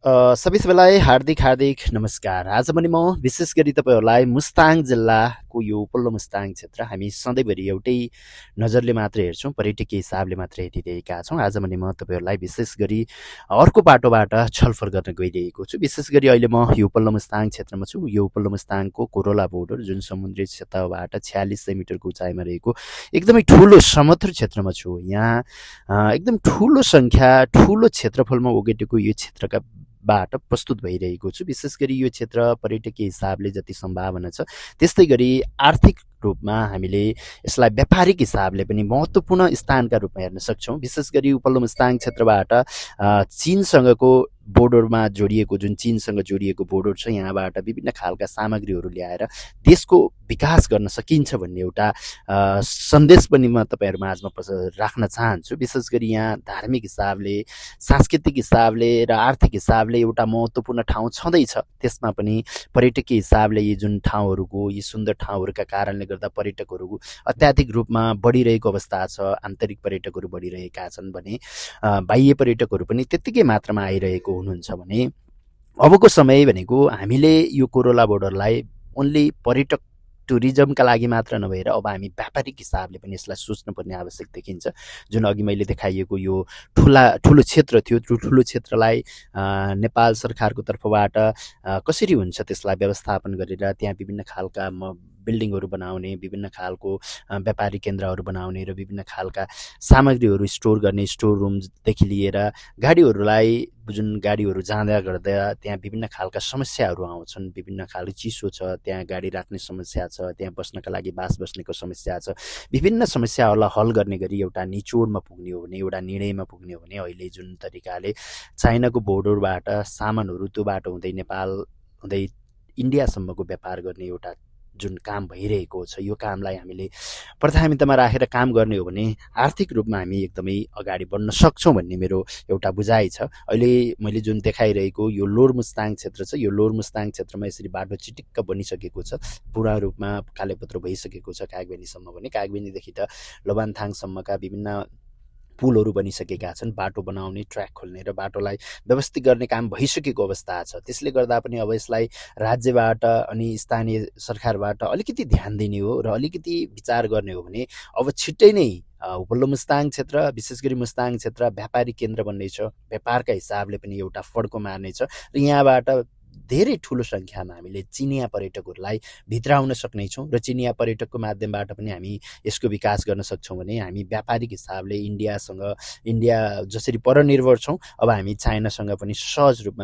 सबै सबैलाई हार्दिक हार्दिक नमस्कार। आज पनि म विशेष गरी तपाईँहरूलाई मुस्ताङ जिल्लाको यो उपल्लो मुस्ताङ क्षेत्र हामी सधैँभरि एउटै नजरले मात्र हेर्छौँ, पर्यटकीय हिसाबले मात्र हेरिरहेका छौँ। आज पनि म तपाईँहरूलाई विशेष गरी अर्को बाटोबाट छलफल गर्न गइरहेको छु। विशेष गरी अहिले म यो उपल्लो मुस्ताङ क्षेत्रमा छु। यो उपल्लो मुस्ताङको कोरोला बोर्डर जुन समुद्री सतहबाट 4600 मिटरको उचाइमा रहेको एकदमै ठुलो समथर क्षेत्रमा छु। यहाँ एकदम ठुलो सङ्ख्या, ठुलो क्षेत्रफलमा ओगटेको यो क्षेत्रका बाट प्रस्तुत भइरहेको छु। विशेष गरी यो क्षेत्र पर्यटकीय हिसाबले जति सम्भावना छ, त्यस्तै गरी आर्थिक रूपमा हामीले यसलाई व्यापारिक हिसाबले पनि महत्त्वपूर्ण स्थानका रूपमा हेर्न सक्छौँ। विशेष गरी उपल्लो मुस्ताङ क्षेत्रबाट चीनसँगको बोर्डरमा जोडिएको, जुन चीनसँग जोडिएको बोर्डर छ, यहाँबाट विभिन्न खालका सामग्रीहरू ल्याएर देशको विकास गर्न सकिन्छ भन्ने एउटा सन्देश पनि म तपाईँहरू माझमा राख्न चाहन्छु। विशेष गरी यहाँ धार्मिक हिसाबले, सांस्कृतिक हिसाबले र आर्थिक हिसाबले एउटा महत्त्वपूर्ण ठाउँ छँदैछ। त्यसमा पनि पर्यटकीय हिसाबले यी जुन ठाउँहरूको, यी सुन्दर ठाउँहरूका कारणले गर्दा पर्यटकहरू अत्याधिक रूपमा बढिरहेको अवस्था छ। आन्तरिक पर्यटकहरू बढिरहेका छन् भने बाह्य पर्यटकहरू पनि त्यत्तिकै मात्रामा आइरहेको हुनुहुन्छ भने अबको समय भनेको हामीले यो कोरोला बोर्डरलाई ओन्ली पर्यटक टुरिज्मका लागि मात्र नभएर अब हामी व्यापारिक हिसाबले पनि यसलाई सोच्नुपर्ने आवश्यक देखिन्छ। जुन अघि मैले देखाइएको यो ठुलो क्षेत्र थियो, त्यो ठुलो क्षेत्रलाई नेपाल सरकारको तर्फबाट कसरी हुन्छ त्यसलाई व्यवस्थापन गरेर त्यहाँ विभिन्न खालका बिल्डिङहरू बनाउने, विभिन्न खालको व्यापारिक केन्द्रहरू बनाउने र विभिन्न खालका सामग्रीहरू स्टोर गर्ने स्टोर रुमदेखि लिएर गाडीहरूलाई, जुन गाडीहरू जाँदा गर्दा त्यहाँ विभिन्न खालका समस्याहरू आउँछन्। विभिन्न खालको चिसो छ, त्यहाँ गाडी राख्ने समस्या छ, त्यहाँ बस्नका लागि बास बस्नेको समस्या छ। विभिन्न समस्याहरूलाई हल गर्ने गरी एउटा निचोडमा पुग्ने हो भने, एउटा निर्णयमा पुग्ने हो भने अहिले जुन तरिकाले चाइनाको बोर्डरबाट सामानहरू त्यो बाटो हुँदै नेपाल हुँदै इन्डियासम्मको व्यापार गर्ने एउटा जुन काम भइरहेको छ, यो कामलाई हामीले प्राथमिकतामा राखेर काम गर्ने हो भने आर्थिक रूपमा हामी एकदमै अगाडि बढ्न सक्छौँ भन्ने मेरो एउटा बुझाइ छ। अहिले मैले जुन देखाइरहेको यो लोवर मुस्ताङ क्षेत्र छ, यो लोवर मुस्ताङ क्षेत्रमा यसरी बाटो चिटिक्क बनिसकेको छ, पूर्ण रूपमा कालेपत्र भइसकेको छ कागबेनीसम्म भने। कागबेनीदेखि त लोबान्थाङसम्मका विभिन्न पुलहरू बनिसकेका छन्। बाटो बनाउने, ट्र्याक खोल्ने र बाटोलाई व्यवस्थित गर्ने काम भइसकेको अवस्था छ। त्यसले गर्दा पनि अब यसलाई राज्यबाट अनि स्थानीय सरकारबाट अलिकति ध्यान दिने हो र अलिकति विचार गर्ने हो भने अब छिट्टै नै उपल्लो मुस्ताङ क्षेत्र, विशेष गरी मुस्ताङ क्षेत्र व्यापारिक केन्द्र बन्नेछ। व्यापारका हिसाबले पनि एउटा फड्को मार्नेछ र यहाँबाट धेरै ठुलो सङ्ख्यामा हामीले चिनिया पर्यटकहरूलाई भित्राउन सक्नेछौँ र चिनिया पर्यटकको माध्यमबाट पनि हामी यसको विकास गर्न सक्छौँ भने हामी व्यापारिक हिसाबले इन्डिया जसरी परनिर्भर छौँ, अब हामी चाइनासँग पनि सहज रूपमा